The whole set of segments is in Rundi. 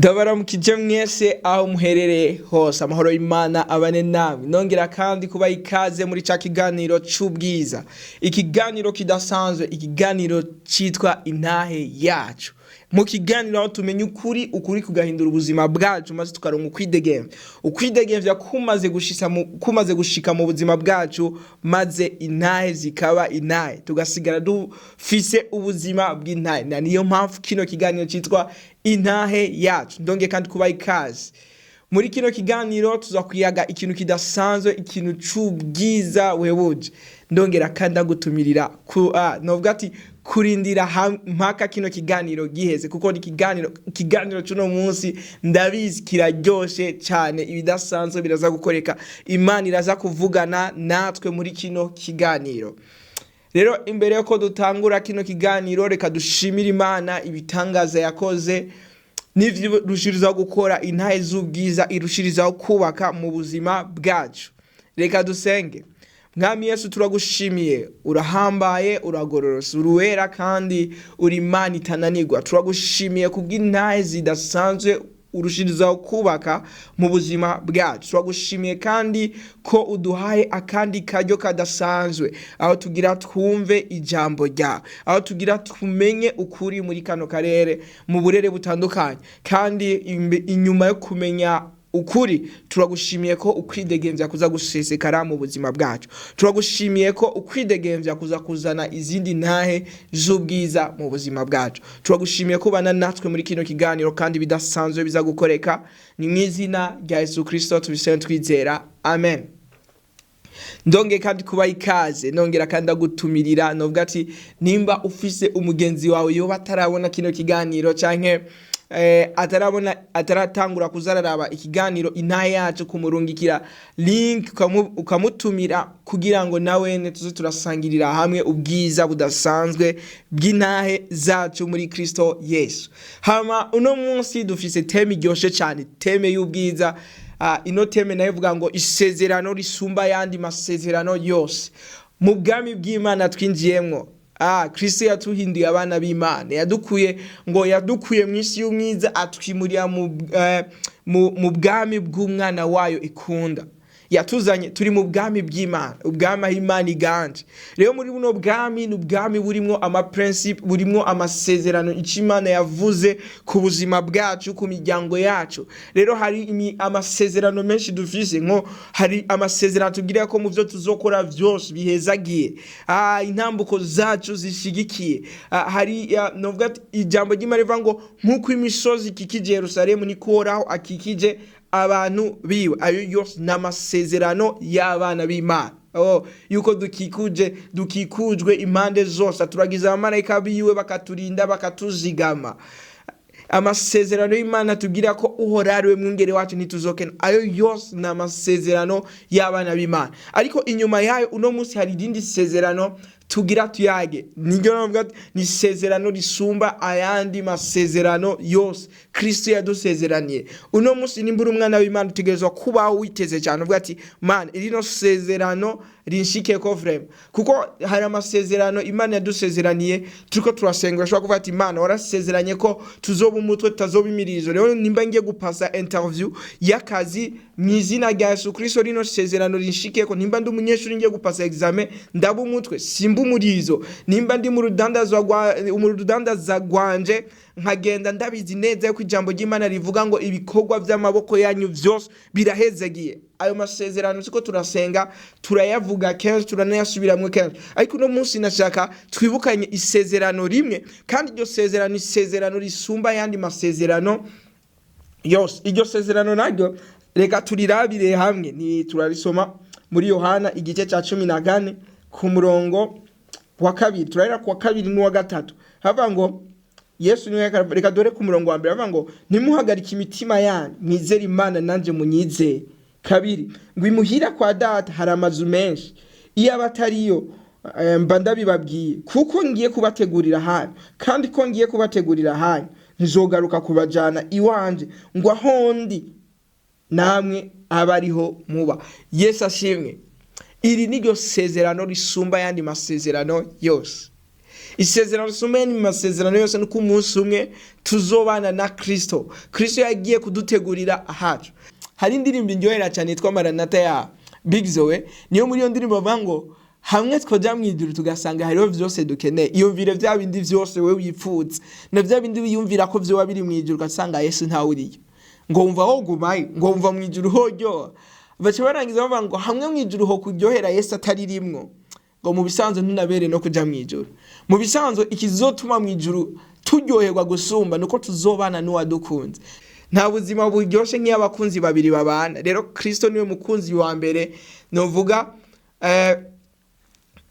Ndabaramukije mwese aho muherereye hose, amahoro y'Imana abane namwe. Nongera kandi kubaha ikaze muri ca kiganiro c'ubwiza, ikiganiro kidasanzwe, ikiganiro citwa Intahe Yacu. Mu kiganiro aho tumenya ukuri, ukuri kugahindura ubuzima bwacu, maze tukaronka ukwidegemvya, ukwidegemvya kumaze gushika mu buzima bwacu, maze intahe zikaba intahe, tugasigara dufise ubuzima bw'intahe. Na niyo mpamvu kino kiganiro citwa Intahe Yacu. Ndongeye kandi kubaha ikaze muri kino kiganiro. Tuza kuyaga ikintu kidasanzwe, ikintu c'ubwiza buhebuje. Ndongera kandi ndagutumirira ku novuga ati kurindira mpaka kino kiganiro giheze, kuko ni ikiganiro c'uno munsi ndabizi kiraryoshe cyane. Ibidasanzwe biraza gukoreka, Imana iraza kuvugana natwe muri kino kiganiro. Rero imbere yuko dutangura kino kiganiro, reka dushimire Imana ibitangaza yakoze n'ivyo irushirizaho gukora, intahe z'ubwiza irushirizaho kubaka mu buzima bwacu. Reka dusenge. Mwami Yesu, turagushimiye, urahambaye, uragororotse, uruwera kandi uri Imana itananirwa. Turagushimiye kubw'intahe zidasanzwe urushirizaho kubaka mu buzima bwacu. Turagushimiye kandi ko uduhaye akandi karyo kadasanzwe, aho tugira twumve ijambo ryawe, aho tugira tumenye ukuri muri kano karere mu burere butandukanye. Kandi inyuma yo kumenya ukuri, turagushimiye ko ukwidegemvya kuza gusesekara mu buzima bwacu. Turagushimiye ko ukwidegemvya kuza kuzana izindi ntahe z'ubwiza mu buzima bwacu. Turagushimiye ko ubana natwe muri kino kiganiro kandi bidasanzwe biza gukoreka. Ni mu izina rya Yesu Kristo tubisenga twizera, amen. Ndongeye kandi kubaha ikaze, nongera kandi ndagutumirira, novuga ati nimba ufise umugenzi wawe yoba atarabona kino kiganiro canke atarabona, ataratangura kuzararaba ikiganiro Intahe Yacu, kumurungikira link, ukamutumira kugira ngo nawe tuze turasangirira hamwe ubwiza budasanzwe bw'intahe zacu muri Kristo Yesu. Hama uno munsi dufise thème iryoshe cyane, thème y'ubwiza. Ino thème nayo ivuga ngo isezerano risumba ayandi masezerano yose. Mu bwami bw'Imana twinjiyemwo, Kristo yatuhinduye abana b'Imana, yadukuye mu isi y'umwiza, atwimurira mu bwami bw'umwana wayo ikunda. Yatuzanye, turi mu bwami bw'Imana, ubwami aho Imana iganje. Rero muri buno bwami, ni ubwami burimwo amaprincipe, burimwo amasezerano, icyo Imana yavuze ku buzima bwacu, ku miryango yacu. Rero hari amasezerano menshi dufise, nko hari amasezerano tubwira ko mu byo tuzokora byose bihezagiye, intambuko zacu zishigikiye. Hari novuga ati ijambo ry'Imana rivuga ngo nk'uko imisozi ikikije Yerusalemu, niko Uhoraho akikije abantu biwe. Ayo yose ni amasezerano y'abana b'Imana. Oh, yuko dukikujwe impande zose, turagize abamarayika biwe bakaturinda, bakatuzigama. Amasezerano y'Imana tubwira ko Uhoraho ari we mwungere wacu, ntituzokena. Ayo yose ni amasezerano y'abana b'Imana. Ariko inyuma yayo, uno munsi hari irindi sezerano tugira tuyage. Niryo navuga ati ni isezerano risumba ayandi masezerano yose Kristo yadusezeraniye. Uno munsi nimba uri umwana w'Imana, utegerezwa kubaho witeze cyane, uvuga ati: "Mana, irino sezerano rinshike ko vraiment." Kuko hari amasezerano Imana yadusezeraniye turiko turasenga. Urashobora kuvuga ati: "Imana, warasezeranye ko tuzoba umutwe, tutazoba imirizo. Rero nimba ngiye gupasa interview y'akazi, mu izina rya Yesu Kristo rino sezerano rinshikeko. Nimba ndi umunyeshuri ngiye gupasa examen, ndaba umutwe, simba umurizo. Nimba ndi mu rudandaza rwanje, nkagenda ndabizi neza yuko ijambo ry'Imana rivuga ngo ibikorwa by'amaboko yanyu byose birahezagiye." Ayo masezerano siko turasenga, turayavuga kenshi, turanayasubiramwo kenshi. Ariko uno munsi nashaka twibukanye isezerano rimwe, kandi iryo sezerano, isezerano risumba ayandi masezerano yose. Iryo sezerano naryo reka turirabire hamwe. Ni turarisoma muri Yohana igice cya 14 ku murongo wa 2. Turahera ku wa 2 n'uwa 3. Havuga ngo Yesu niwe. Reka dore ku murongo wa 1, havuga ngo: "Ntimuhagarike imitima yanyu, mwizere Imana, nanjye munyizere." 2 ngo: "Imuhira kwa Data hari amazu menshi, iyo aba atariyo mba ndabibabwiye, kuko ngiye kubategurira ahanyu. Kandi ko ngiye kubategurira ahanyu, nzogaruka kubajana iwanje, ngo aho ndi namwe abe ariho muba." Yesu ashimwe. Iri niryo sezerano risumba ayandi masezerano yose. Isezerano risumba mu masezerano yose nuko umunsi umwe tuzobana na Kristo. Kristo yagiye kudutegurira ahacu. Hari indirimbo indyohera cyane yitwa Maranatha ya Big Zoe. Niyo muri iyo ndirimbo bavuga ngo hamwe twoja mu ijuru tugasanga hariho vyose dukeneye. Iyumvire vya bindi vyose wewe wipfuza na vya bindi wiyumvira ko vyoba biri mu ijuru, ugasanga Yesu ntawe uriyo, ngo wumva wogumayo, ngo wumva mu ijuru horyoha. Baca barangiza bavuga ngo hamwe mu ijuru ho kuryohera Yesu ataririmwo, ngo mu bisanzwe ntunabere no kuja mu ijuru. Mu bisanzwe ikizotuma mu ijuru turyoherwa gusumba nuko tuzobana n'uwadukunze. Nta buzima buryoshe nk'iyo abakunzi babiri babana. Rero Kristo niwe mukunzi wa mbere, novuga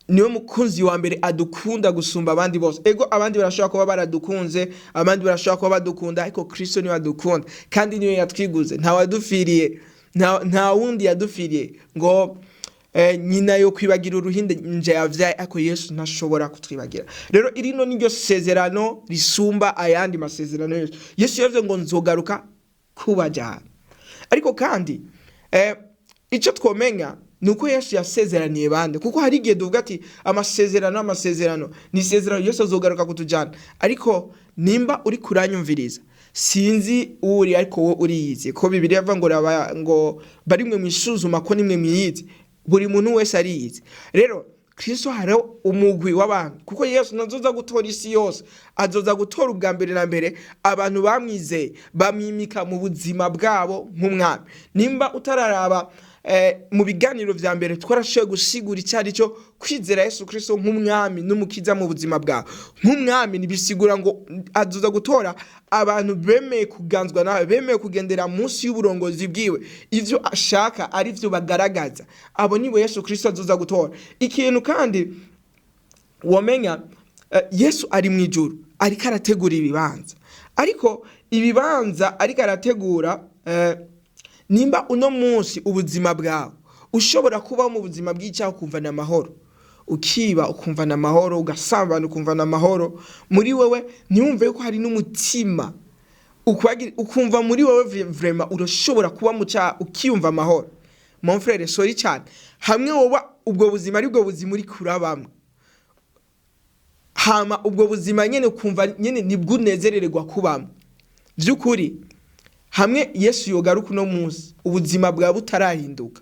niwe mukunzi wa mbere adukunda gusumba abandi bose. Ego, abandi barashobora kuba baradukunze, abandi barashobora kuba badukunda, ariko Kristo niwe adukunda kandi niwe yatwiguze. Nta wadufiriye, nta wundi yadufiriye. Ngo nyina yo kwibagira uruhinja yavyaye, ariko Yesu ntashobora kutwibagira. Rero irino niryo sezerano risumba ayandi masezerano yose. Yesu yavuze ngo nzogaruka kubajyana. Ariko kandi icyo twomenya ni uko Yesu yasezeraniye bande, kuko hari igihe tuvuga ati amasezerano ni isezerano, Yesu azogaruka kutujyana. Ariko nimba uri kuranyumviriza, sinzi uri, ariko wowe uriyizi ko Bibiliya ivuga ngo ngo barimwe mwisuzuma ko nimwe mwiyizi. Buri muntu wese ariyizi. Rero Kristo, hariho umugwi w'abantu, kuko Yesu ntazoza gutora isi yose, azoza gutora ubwa mbere na mbere abantu bamwizeye, bamwimika mu buzima bwabo nk'umwami. Nimba utararaba mu biganiro vya mbere, twarashoboye gusigura icyo ari cyo kwizera Yesu Kristo nk'umwami n'umukiza mu buzima bwawe. Nk'umwami ntibisigura ngo azoza gutora abantu bemeye kuganzwa nawe, bemeye kugendera munsi y'uburongozi bwiwe, ivyo ashaka ari vyo bagaragaza. Abo nibo Yesu Kristo azoza gutora. Ikintu kandi womenya, Yesu ari mu ijuru ariko arategura ibibanza, ariko ibibanza ariko arategura, nimba uno munsi ubuzima bwawe ushobora kubaho mu buzima bw'icyaha ukumva ni amahoro, ukiba ukumva ni amahoro, ugasambana ukumva ni amahoro muri wewe, ntiwumve ko hari n'umutima ukumva muri wewe vraiment urashobora kuba mu cyaha ukiyumva amahoro, mon frère, sorry cyane. Hamwe woba ubwo buzima ari bwo buzima uri kurabamwe, hama ubwo buzima nyene ukumva nyene nibwo unezerererwa kubamwo by'ukuri, hamwe Yesu yogaruka uno munsi ubuzima bwawe butarahinduka,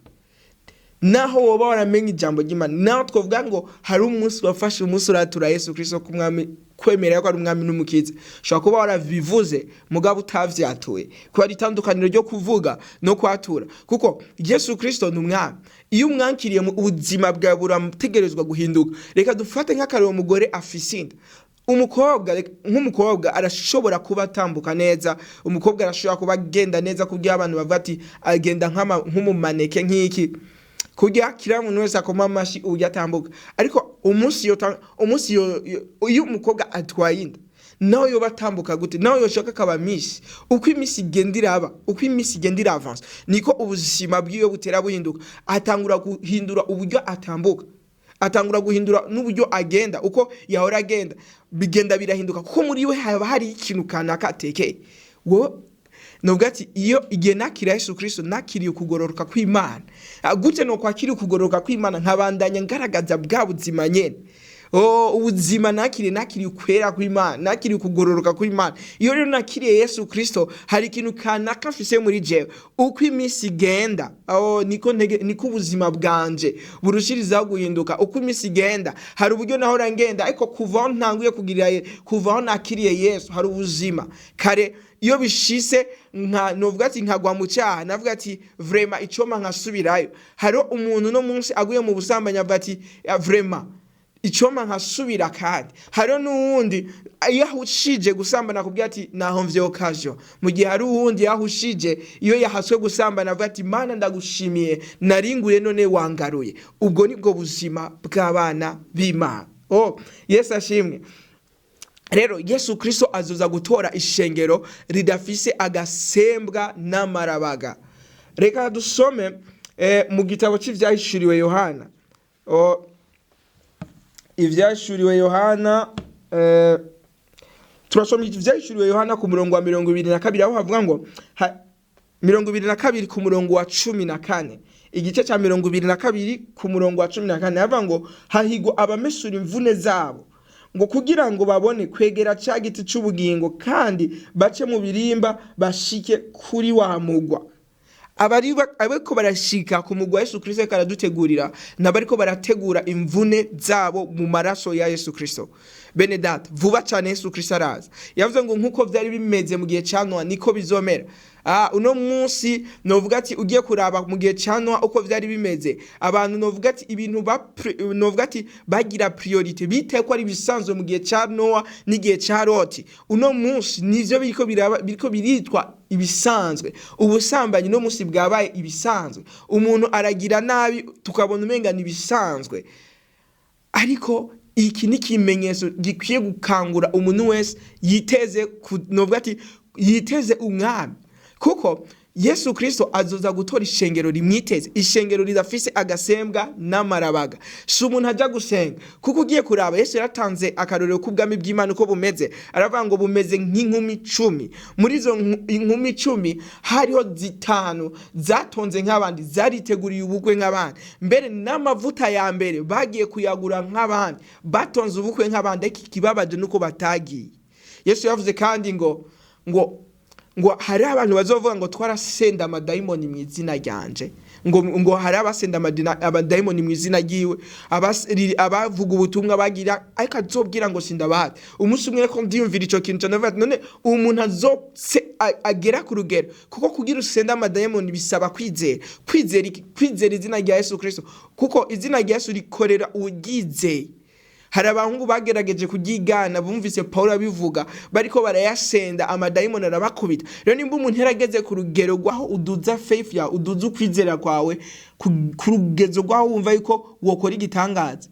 naho woba waramenye ijambo ry'Imana, naho twavuga ngo hari umunsi wafashe umunsi uratura Yesu Kristo ku mwami, kwemera ko ari umwami n'umukiza, ushobora kuba warabivuze mugabo utavyatuye, kuba ari itandukaniro ryo kuvuga no kwatura. Kuko Yesu Kristo ni umwami, iyo umwankiriye mu ubuzima bwawe burategerezwa guhinduka. Reka dufate nk'akarero umugore afise inda. Umukobwa, nk'umukobwa arashobora kuba atambuka neza, umukobwa arashobora kuba agenda neza kubyo abantu bavuga ati agenda nk'umumaneke, nk'iki kurya kiriya muntu wese akoma amashi uburyo atambuka. Ariko umunsi iyo umukobwa atwaye inda, nawe yoba atambuka gute, nawe yoshaka akaba miss, uko iminsi igenda iraba, uko iminsi igenda iravansa, niko ubuzima bwiwe butera buhinduka. Atangura guhindura uburyo atambuka, atangura guhindura n'uburyo agenda. Uko yahora agenda bigenda birahinduka, kuko muri we haba hari ikintu kanaka atekeye. Wowe nubwo ati iyo igihe nakira Yesu Kristo, nakiriye ukugororoka kw'Imana. Gute no kwakira ukugororoka kw'Imana nkabandanya ngaragaza bwa buzima nyene? Oh, ubuzima nakiriye ukwera kw'Imana, nakiriye ukugororoka kw'Imana. Iyo rero nakiriye Yesu Kristo, hari ikintu kanaka mfise muri jewe. Uko iminsi igenda, oh, niko niko ubuzima bwanje burushirizaho guhinduka. Uko iminsi igenda, hari uburyo nahora ngenda, ariko kuva aho ntanguye kugirira kuva aho nakiriye Yesu, hari ubuzima. Kare iyo bishise nka novuga ati nkagwa mu cyaha, navuga ati vraiment icoma nkasubirayo. Hariho umuntu no munsi aguye mu busambanyi avuga ati vraiment icoma nkasubira. Kandi hariho n'uwundi iyo ahushije gusambana akubwira ati naho mvye occasion, mu gihe hari uwundi yahushije, iyo yahaswe gusambana avuga ati Mana ndagushimiye, naringuye none wangaruye. Ubwo nibwo buzima bw'abana b'Imana. Oh, Yesu ashimwe. Rero Yesu Kristo azoza gutora ishengero ridafise agasembwa n'amarabaga. Reka dusome mu gitabo cy'ivyahishuriwe Yohana. Oh, ivyahishuriwe Yohana, turasoma ivyahishuriwe Yohana ku murongo wa 22, aho havuga ngo 22 ku murongo wa 14, igice cya 22 ku murongo wa 14, havuga ngo hahigwa abamesura imvune zabo. Ngo kugira ngo babone kwegera ca giti c'ubugingo, kandi bace mu birimba bashike kuri wa mugwa. Abariko barashika ku mugwa Yesu Kristo ariko aradutegurira, n'abariko barategura imvune zabo mu maraso ya Yesu Kristo. Bene data, vuba cyane Yesu Kristo araza. Yavuze ngo nkuko vyari bimeze mu gihe ca Nowa, niko bizomera. Uno munsi novuga ati ugiye kuraba mu gihe ca Nowa uko vyari bimeze, abantu novuga ati ibintu novuga ati bagira priorité, bitaye ko ari ibisanzwe mu gihe ca Nowa n'igihe ca Loti. Uno munsi nivyo biriko biraba, biriko biritwa ibisanzwe. Ubusambanyi no munsi bwabaye ibisanzwe, umuntu aragira nabi tukabona umenga ni ibisanzwe. Ariko iki ni ikimenyetso gikwiye gukangura umuntu wese yiteze, novuga ati yiteze umwami, kuko Yesu Kristo azoza gutora ishengero rimwiteze, ishengero ridafise agasembwa n'amarabaga. Si umuntu ajya gusenga, kuko ugiye kuraba Yesu yaratanze akarorero k'ubwami bw'Imana uko bumeze. Aravuga ngo bumeze nk'inkumi 10. Muri izo inkumi 10 hariho 5 zatonze nk'abandi, zariteguriye ubukwe nk'abandi, mbere n'amavuta ya mbere bagiye kuyagura nk'abandi, batonze ubukwe nk'abandi, ariko ikibabaje nuko batagiye. Yesu yavuze kandi ngo hari abantu bazovuga ngo twarasenda amadayimoni mu izina ryanje, ngo hari abasenda amadayimoni mu izina ryiwe, abavuga ubutumwa bagira, ariko azobwira ngo sindabazi. Umunsi umwe ko ndiyumvira ico kintu cyane, ndavuga none umuntu azose agera ku rugero, kuko kugira usenda amadayimoni bisaba kwizera, kwizera iki? Kwizera izina rya Yesu Kristo, kuko izina rya Yesu rikorera uryizeye. Hari abahungu bagerageje kuryigana, bumvise Paulo abivuga, bariko barayasenda amadayimoni arabakubita. Rero nimba umuntu yarageze ku rugero rwaho uduza faith yawe, uduza ukwizera kwawe ku rugezo rwaho wumva yuko wokora igitangaza.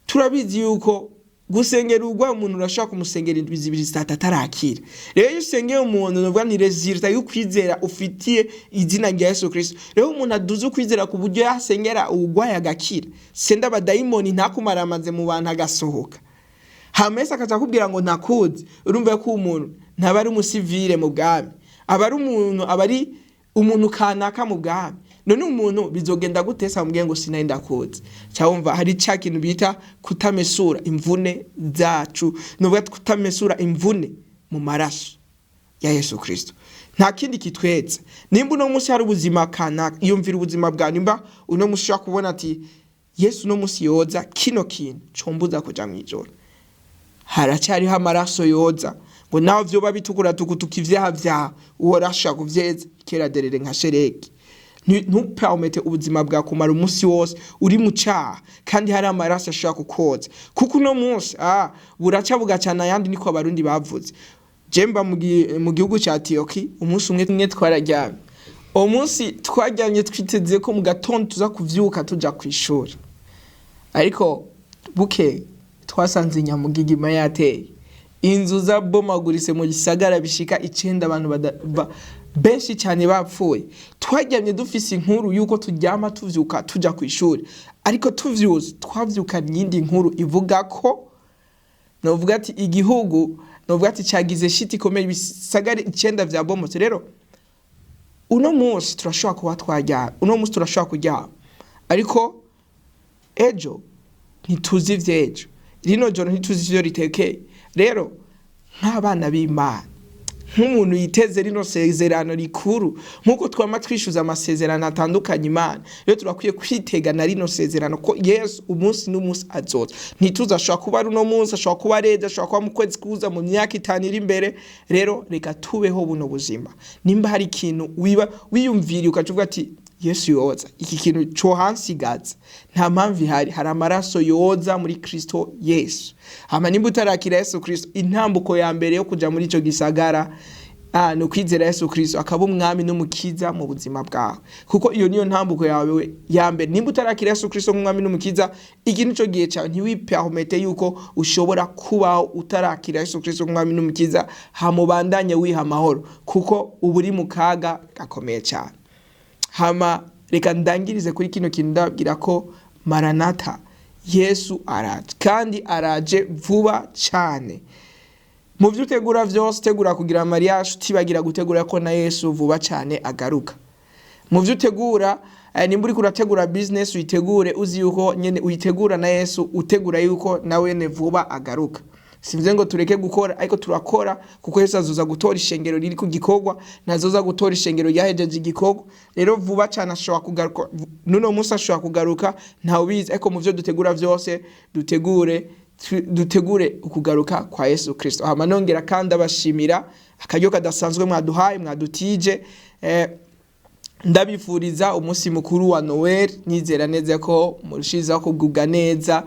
Turabizi yuko gusengera urwaye umuntu urashobora kumusengera indwi 2, 3 atarakira. Rero iyo usengeye umuntu, nuvuga ni résultat y'ukwizera ufitiye izina rya Yesu Kristo. Rero umuntu aduza ukwizera ku buryo yasengera uwurwaye agakira, senda abadayimoni ntakumaramaze mu bantu agasohoka, hama Yesu akaca akubwira ngo ntakuzi, urumva ko umuntu ntaba ari umusivile mu bwami, aba ari umuntu, aba ari umuntu kanaka mu bwami. None umuntu bizogenda gute se amubwiye ngo sinari ndakuzi? Cyangwa hari ca kintu bita kutamesura imvune zacu, nuvuga kutamesura imvune mu maraso ya Yesu Kristo. Nta kindi kitwetse. Nimba uno munsi hari ubuzima kanaka, iyumvira ubuzima bwawe. Nimba uno munsi ushobora kubona ati Yesu uno munsi yoza, kino kintu combuza kuja mw'ijoro, haracyariho amaraso yoza. Ngo nawe vyoba bitukura tukutuka ivyaha vyawe, uhora ashaka kuvyeza kera derere nka sheregi. Ntupermete ubuzima bwawe kumara umunsi wose uri mu cyaha kandi hari amaraso ashobora kukoza, kuko uno munsi buraca bugacana ayandi, niko abarundi bavuze. Jemba mu gihugu cya Tiyoki, umunsi umwe twararyamye. Uwo munsi twaryamye twiteze ko mu gatondo tuza kuvyuka tuja ku ishuri, ariko buke twasanze nyamugigima yateye, inzu zabomaguritse mu gisagara bishika 9, abantu benshi cyane bapfuye. Twaryamye dufise inkuru yuko turyama tuvyuka tuja ku ishuri, ariko tuvyuze twavyukanye iyindi nkuru ivuga ko novuga ati igihugu novuga ati cyagize shiti ikomeye, ibisagara 9 vyabomotse. Rero uno munsi turashobora kuba twaryama, uno munsi turashobora kuryama, ariko ejo ntituzi ivy'ejo, rino joro ntituzi ivyo ritekeye. Rero nk'abana b'Imana, nk'umuntu yiteze rino sezerano rikuru, nk'uko twama twishyuza amasezerano atandukanye Imana, rero turakwiye kwitega na rino sezerano ko Yesu umunsi n'umunsi azoza. Ntituzi, ashobora kuba ari uno munsi, ashobora kuba ari ejo, ashobora kuba mu kwezi kuza, mu myaka 5 iri imbere. Rero reka tubeho buno buzima. Nimba hari ikintu wiba wiyumviriye ukaca uvuga ati Yesu yoza, iki kintu cohansigaza, nta mpamvu ihari, hari amaraso yoza muri Kristo Yesu. Hama nimba utarakira Yesu Kristo, intambuko ya mbere yo kuja muri ico gisagara ni ukwizera Yesu Kristo akaba umwami n'umukiza mu buzima bwawe, kuko iyo niyo ntambuko yawe ya mbere. Nimba utarakira Yesu Kristo nk'umwami n'umukiza, iki nico gihe cyawe. Ntiwipermete yuko ushobora kubaho utarakira Yesu Kristo nk'umwami n'umukiza, hamubandanye wiha amahoro, kuko uba uri mu kaga gakomeye cyane. Hama reka ndangirize kuri kino kintu, ndababwira ko Maranata, Yesu araje, kandi araje vuba cyane. Mu byo utegura vyose, utegura kugira mariage, utibagira gutegura ko na Yesu vuba cyane agaruka. Mu byo utegura Nimba uriko urategura business, uyitegure uzi yuko nyene uyitegura na Yesu, utegura yuko nawe ne vuba agaruka. Simvuze ngo tureke gukora, ariko turakora kuko Yesu azoza gutora ishengero riri ku gikorwa, ntazoza gutora ishengero ryahejeje igikorwa. Rero vuba cyane ashobora kugaruka, nuno munsi ashobora kugaruka, ntawubizi. Ariko mu byo dutegura byose, dutegure ukugaruka kwa Yesu Kristo. Hama nongera kandi abashimira akaryo kadasanzwe mwaduhaye, mwadutije. Ndabifuriza umunsi mukuru wa Noel, nizera neza ko murushizaho kugubwa neza.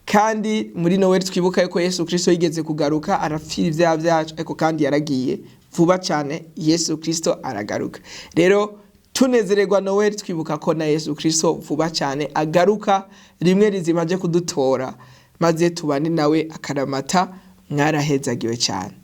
Kandi muri Noel twibuka yuko Yesu Kristo yigeze kugaruka, arapfira ibyaha byacu, ariko kandi yaragiye. Vuba cyane Yesu Kristo aragaruka. Rero tunezererwa Noel twibuka ko na Yesu Kristo vuba cyane agaruka rimwe rizima aje kudutora, maze tubane nawe akaramata. Mwarahezagiwe cyane.